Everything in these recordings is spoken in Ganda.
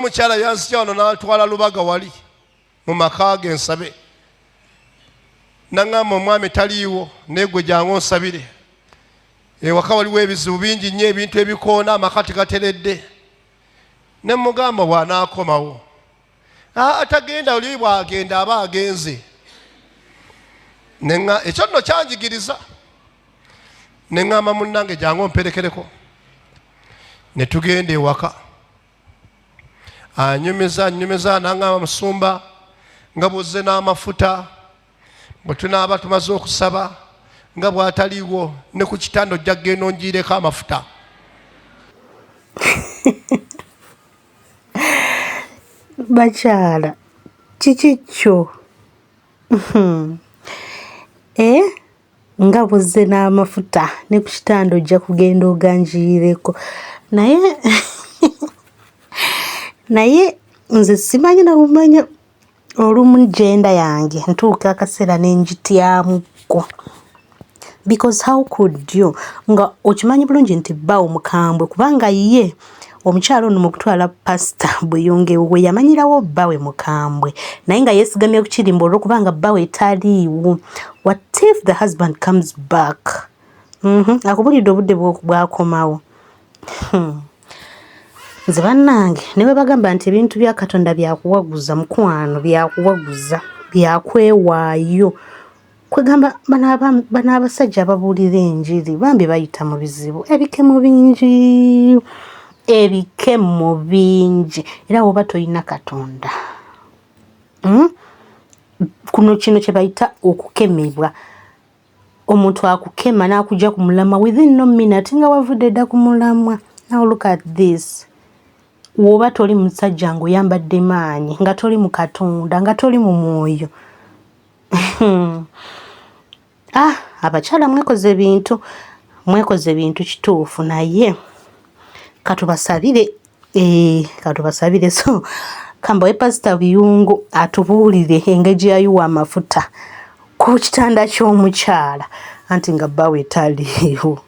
Omukyala yanzija wano n'atwala Lubaga wali mu maka ge nsabe, naŋŋamba omwami taliiwo naye gwe jangu onsabire. Ewaka waliwo ebizibu bingi nnyo, ebintu ebikoona, amaka tegateredde. Ne mugamba bw'anaakomawo tagenda, oli bw'agenda aba agenze. Ekyo nno kyanjigiriza. Ne ŋŋamba munnange jangu omperekereko, ne tugenda ewaka. Anyumiza anyumiza n'aŋŋamba musumba nga bw'ozze n'amafuta, bwe tunaaba tumaze okusaba nga bw'ataliiwo ne ku kitanda ojja kugenda onjiireko amafuta. Bakyala kiki kyo? Eh? Nga buzze n'amafuta ne ku kitanda ojja kugenda oganjiyireko. Naye naye nze simanyi na kumanya olumu genda yange ntuuka akaseera ne ngityamuko because how could you nga okimanyi bulungi nti bba omukambwe kubanga ye omukyala ono mu kutwala pasita Buyungo ewuwe yamanyirawo bbawe mukambwe naye nga yeesigamye ku kirimba olw'okubanga bbawe taliiwo. What if the husband comes back? Akubulidde obudde bwakomawo. Nze bannange ne bwe bagamba nti ebintu bya Katonda byakuwaguza mukwano byakuwaguza byakwewaayo kwegamba bano abasajja ababuulira enjiri bambi bayita mu bizibu ebikemo bingi ebikemo bingi era woba tolina Katonda Kuno kino kye bayita okukemebwa. Omuntu akukema n'akujja ku mulamwa within no minute nga wavudde dda ku mulamwa. Now look at this. Woba toli musajja ng'oyambadde maanyi nga toli mu Katonda nga toli mu mwoyo. Ah, abakyala mwekoze ebintu, mwekoze ebintu kituufu naye katubasabire katubasabire. So kambawe Pasita Buyungo atubuulire engeri gye yayiwa amafuta ku kitanda ky'omukyala anti nga bbaawe taliiwo.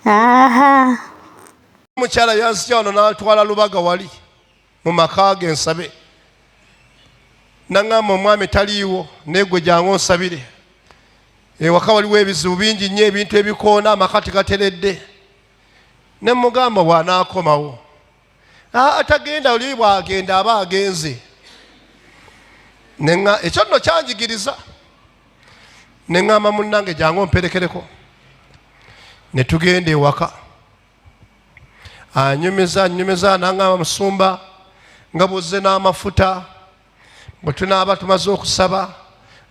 Aha. Omukyala yanzija wano n'atwala Lubaga wali mu maka ge nsabe, naŋŋamba omwami taliiwo naye gwe jangu onsabire. Ewaka waliwo ebizibu bingi nnyo, ebintu ebikoona, amaka tegateredde. Ne mugamba bw'anaakomawo tagenda, oli bw'agenda aba agenze. Ekyo nno kyanjigiriza. Ne ŋŋamba munnange jangu omperekereko, ne tugenda ewaka. Anyumiza anyumiza n'aŋŋamba musumba nga bw'ozze n'amafuta, bwe tunaaba tumaze okusaba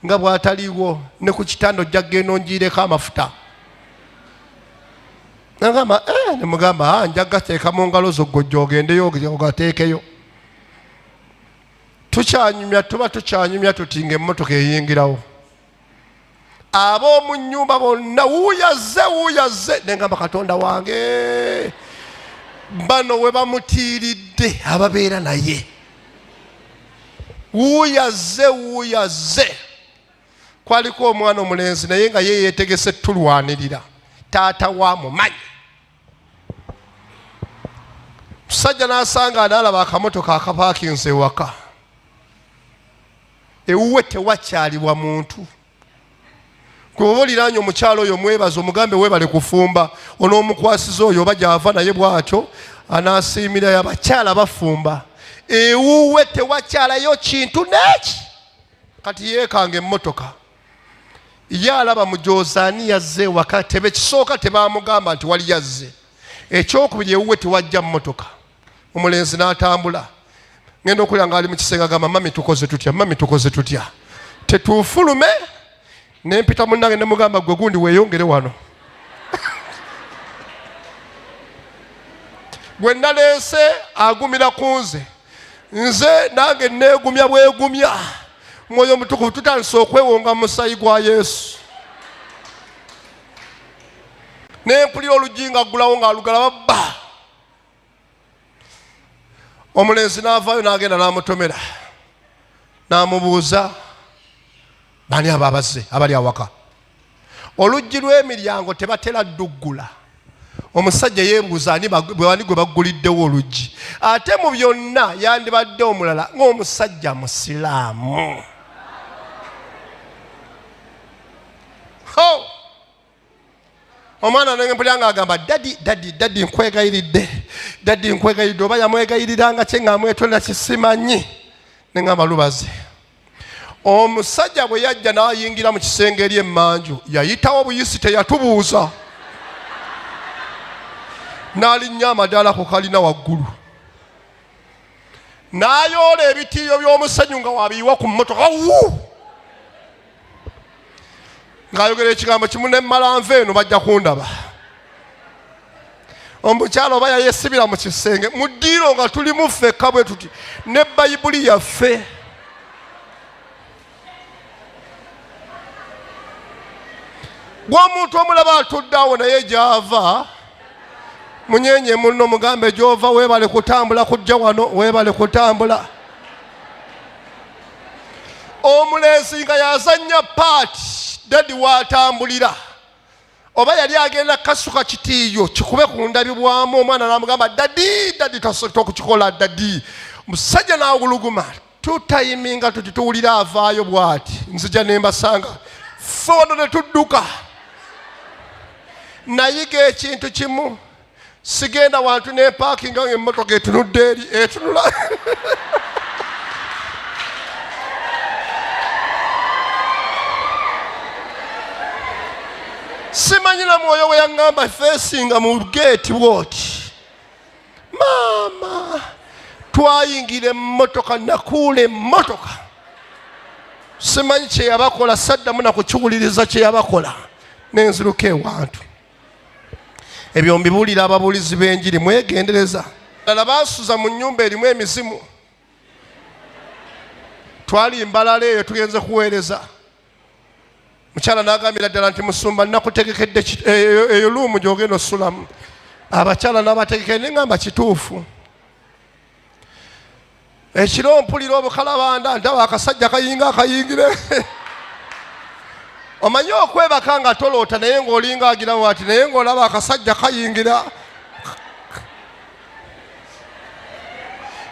nga bw'ataliiwo ne ku kitanda ojja kugenda onjiireko amafuta. Nagamba ne mugamba nja gateeka mu ngalo zo gojja ogendeyo ogateekeyo. Tukyanyumya, tuba tukyanyumya tuti ng'emmotoka eyingirawo. Ab'omu nnyumba bonna wuuyazze wuuyazze. Ne ngamba Katonda wange, bano we bamutiiridde ababeera naye. Wuuyazze wuuyazze. Kwaliko omwana omulenzi naye nga ye yeetegese tulwanirira taata wa mumanyi. Musajja n'asanga n'alaba akamotoka akapaakinze ewaka. Ewuwe tewakyalibwa muntu. Gwe oba oliraanye omukyala oyo mwebaze, omugambe weebale kufumba, onoomukwasiza oyo oba gy'ava naye bw'atyo anaasiimirayo. Abakyala bafumba. Ewuwe tewakyalayo kintu n'eki. Kati yeekanga emmotoka. Ye alaba mujoozi yazze ewaka, tebe kisooka tebaamugamba nti wali yazze. Ekyokubiri ewuwe tewajja mmotoka. Omulenzi n'atambula. Ngenda okulya ng'ali mu kisenge agamba mami tukoze tutya, mami tukoze tutya, tetuufulume. Ne mpita munnange ne mugamba gwe gundi weeyongere wano. Gwe naleese agumira ku nze, nze nange neegumya bwegumya. Mwoyo Mutukuvu tutandise okwewonga mu musaayi gwa Yesu. Ne mpulira oluggi nga ggulawo ng'alugala babba. Omulenzi n'avaayo n'agenda n'amutomera n'amubuuza baani abo abazze abali awaka. Oluggi lw'emiryango tebatera dduggula. Omusajja yeebuuza ani ani gwe bagguliddewo oluggi, ate mu byonna yandibadde omulala ng'omusajja Musiraamu. Ho! Omwana nempulira ng'agamba daddy, daddy, daddy, nkwegayiridde, daddy, nkwegayiridde. Oba yamwegayiriranga kye ng'amwetolera kisimanyi, ne ngamba lubaze. Omusajja bwe yajja n'ayingira mu kisenge eri emmanju, yayitawo buyisi, teyatubuuza, n'alinnya amadaala ku kalina waggulu, n'ayoola ebitiiyo by'omusenyu nga wabiyiwa ku mmotoka, wu ng'ayogera ekigambo kimu, ne mmala nva eno bajja kundaba. Omukyala oba yayesibira mu kisenge mu ddiiro nga tulimu ffekka bwe tuti ne Bayibuli yaffe. Gw'omuntu omulaba atudde awo, naye gy'ava munyenye munno, mugambe gy'ova weebale kutambula kujja wano, weebale kutambula. Omulenzi nga yazannya part daddy waatambulira, oba yali agenda kasuka kitiiyo kikube ku ndabibwamu, omwana n'amugamba daddy, daddy, tokukikola daddy. Omusajja n'awuluguma. Tutayiminga tuti tuwulira avaayo bw'ati, nzija ne mbasanga ffe wano ne tudduka. Nayiga ekintu kimu, sigenda wantu nepaakinga nga emmotoka etunudde eri etunula. Simanyi na mwoyo we yaŋŋamba feesinga mu geeti bwoti. Maama, twayingira emmotoka, nakuula emmotoka, simanyi kyeyabakola, saddamu nakukiwuliriza kyeyabakola, nenziruka ewantu. Ebyo mbibuulira ababuulizi b'enjiri, mwegendereza. Ddala baasuza mu nnyumba erimu emizimu. Twali mbalala eyo tugenze kuweereza, mukyala n'agambira ddala nti musumba, nakutegekedde eyo luumu gy'ogenda osulamu, abakyala n'abategekere. Neŋŋamba kituufu. Ekiro mpulira obukalabanda, ndaba akasajja kayinga akayingire. Omanyi okwebaka nga toloota, naye ng'olinga agira wati, naye ng'olaba akasajja kayingira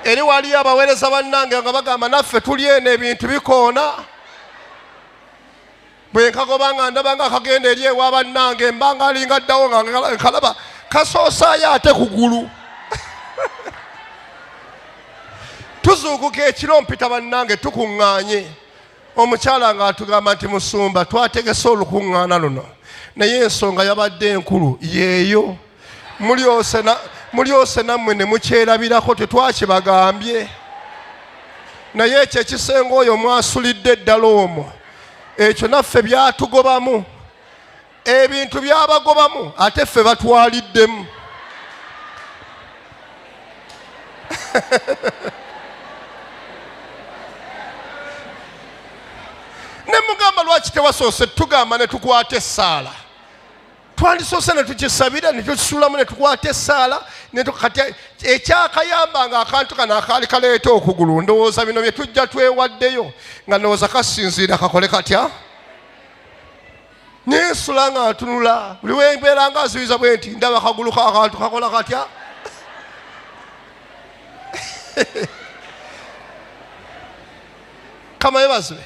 eri. Waliyo abaweereza bannange nga bagamba naffe tuli eno, ebintu bikoona. Bwe nkagoba nga ndaba nga akagenda eri ewa bannange, mba nga alinga ddawo nga nkalaba kasoosaayo ate kugulu. Tuzuukuka ekiro, mpita bannange tukuŋŋaanye. Omukyala ng'atugamba nti musumba, twategese olukuŋŋaana luno, naye ensonga yabadde enkulu yeeyo, mulyose nammwe ne mukyerabirako, tetwakibagambye, naye ekyo ekisenge oyo mwasulidde eddala omwo, ekyo naffe byatugobamu, ebintu byabagobamu, ate ffe batwaliddemu. Ne mugamba lwaki tewasoose tugamba ne tukwata essaala? Twandisoose ne tukisabira ne tukisulamu ne tukwata essaala. Kati ekyakayamba nga akantu kano akaali kaleeta okugulu, ndowooza bino bye tujja twewaddeyo, nga ndowooza kasinziira kakole katya. Nensula nga ntunula, buli wembeera nga nzibiza bwe nti ndaba kagulu kakantu kakola katya. Kama yebazibe.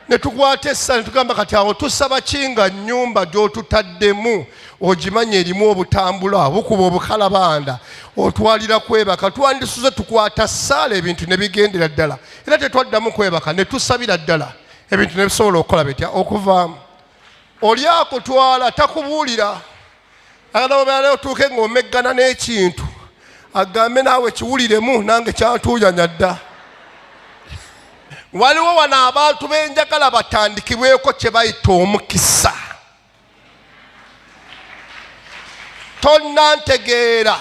Ne tukwata essa ne tugamba kati awo tusaba ki nga nnyumba gy'otutaddemu ogimanyi erimu obutambula bukuba obukalabanda, otwalira kwebaka. Twandisuze tukwata ssaala, ebintu ne bigendera ddala, era tetwaddamu kwebaka, ne tusabira ddala, ebintu ne bisobola okukola bitya okuvaamu. Oli akutwala takubuulira, agala otuuke ng'omeggana n'ekintu, agambe naawe kiwuliremu, nange kyantuuyanya dda. Waliwo wano abantu b'enjagala batandikibweko kye bayita omukisa. Tonnantegeera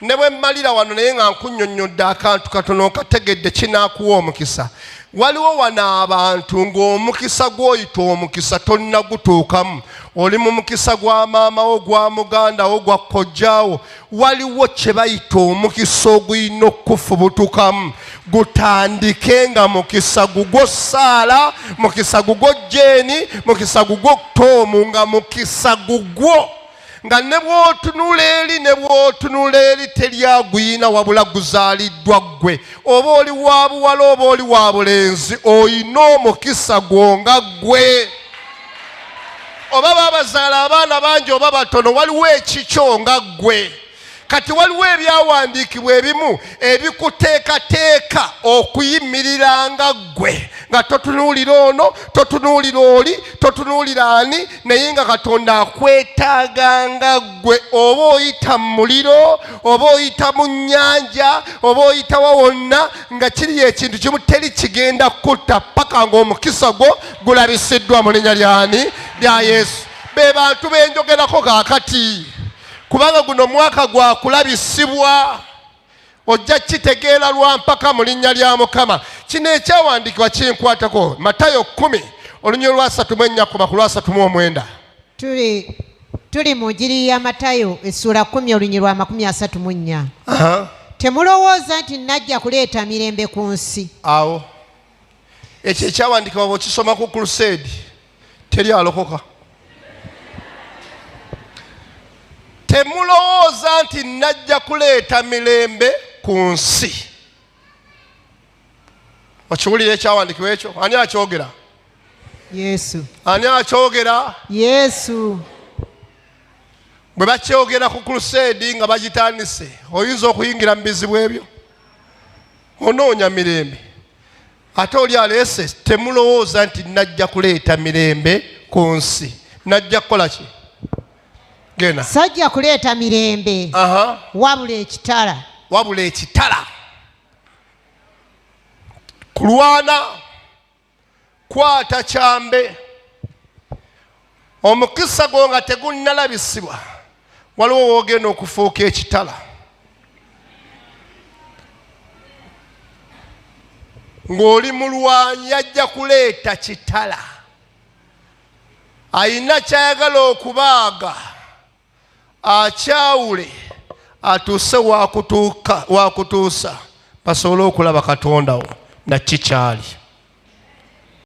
ne bwe mmalira wano, naye nga nkunnyonnyodde akantu katono okategedde, kinaakuwa omukisa. Waliwo wano abantu ng'omukisa gw'oyita omukisa tonnagutuukamu, oli mu mukisa gwa maama wo, gwa muganda wo, gwa kojjaawo. Waliwo kye bayita omukisa ogulina okukufubutukamu, gutandike nga mukisa gugwo Saala, mukisa gugwo Jeeni, mukisa gugwo Toomu, nga mukisa gugwo. Nga ne bw'otunula eri ne bw'otunula eri teri aguyina wabula guzaaliddwa ggwe. Oba oli wa buwala oba oli wa bulenzi, olina omukisa gwo nga ggwe. Oba babazaala abaana bangi oba batono, waliwo ekikyo nga ggwe. Kati waliwo ebyawandiikibwa ebimu ebikuteekateeka okuyimirira nga ggwe, nga totunuulira ono, totunuulira oli, totunuulira ani, naye nga Katonda akwetaaga nga ggwe. Oba oyita mu muliro, oba oyita mu nnyanja, oba oyitawa wonna, nga kiri ekintu kimu, teri kigenda kutta paka ng'omukisa gwo gulabisiddwa mu linnya lyani? Lya Yesu. Be bantu benjogerako kaakati, kubanga guno mwaka gwa kulabisibwa. Ojja kitegeera lwa mpaka mu linnya lya Mukama. Kino ekyawandiikibwa kinkwatako. Matayo 10 olunyiriri lwa 34 kuba ku lwa 39. Tuli mu njiri ya Matayo essuula 10 olunyiriri lwa 34. Temulowooza nti najja kuleeta mirembe ku nsi. Awo ekyo ekyawandiikibwa bw'okisoma ku crusade teri alokoka. Temulowooza nti najja kuleeta mirembe ku nsi. Okiwulira ekyawandiikibwa ekyo? Ani akyogera? Yesu. Ani akyogera? Yesu. Bwe bakyogera ku crusade nga bagitandise, oyinza okuyingira mu bizibu ebyo. Onoonya mirembe, ate oli aleese temulowooza nti najja kuleeta mirembe ku nsi. Najja kukola ki? Genda. Sajja kuleeta mirembe, wabula ekitala. Wabula ekitala. Kulwana, kwata kyambe. Omukisa gwo nga tegunnalabisibwa, waliwo w'ogenda okufuuka ekitala. Ng'oli mulwanyi ajja kuleeta kitala, ayina ky'ayagala okubaaga, akyawule atuuse wakutuusa basobole okulaba Katonda wo na kikyali.